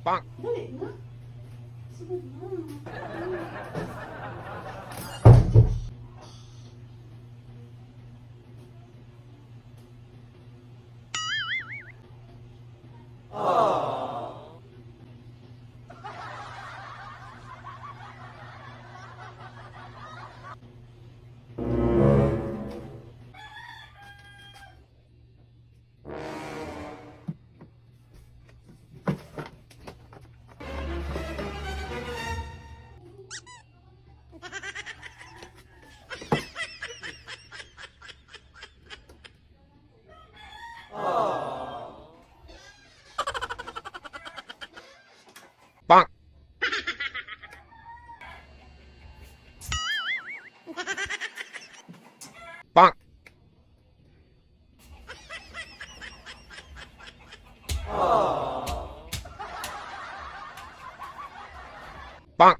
Dali na. Sugod na. Bonk. Bonk. Bonk.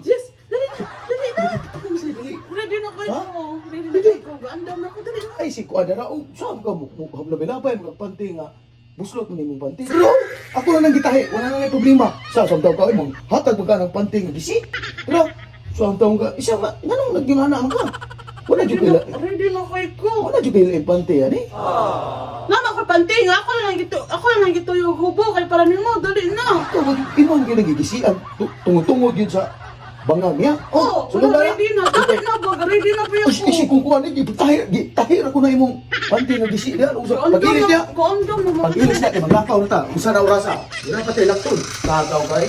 Yes! Dali na! Dali na! Ready na kayo Ha? ko. Ready na kayo ko. Andam na ko. Dali na. Ay, si Kuan na oh, saan ka mo? Labi-labay, mga panty nga. Buslot mo nimong panty. Pero, ako na nang gitahi. Wala na lang problema. Sa samtaw ka, ay, mong hatag mo ka ng panty nga gisi. Pero, sa samtaw ka, isa nga, nganong nagginana man ka? Wala jud Ready kay na, ready na kayo ko. wala jud kay laing panty ani. Nama ko panty nga. Ako na lang gito. Ako na lang gito yung hubo kay para nimo. Dali na. Ikaw ba imong ginagigisian tungod-tungod yun sa bangag niya. Oh, sulod wala na. ready na. Dali na ba? Ready na pa Uy, ako. isi kung kuan ni gitahi gitahi ra ko na imong panty nga gisi diha. Usa Andam pag-ilis na. niya. Kaandam na. Pag-ilis na kay maglakaw na ta. Usa na orasa. Wala pa tay lakton. Tagaw kay.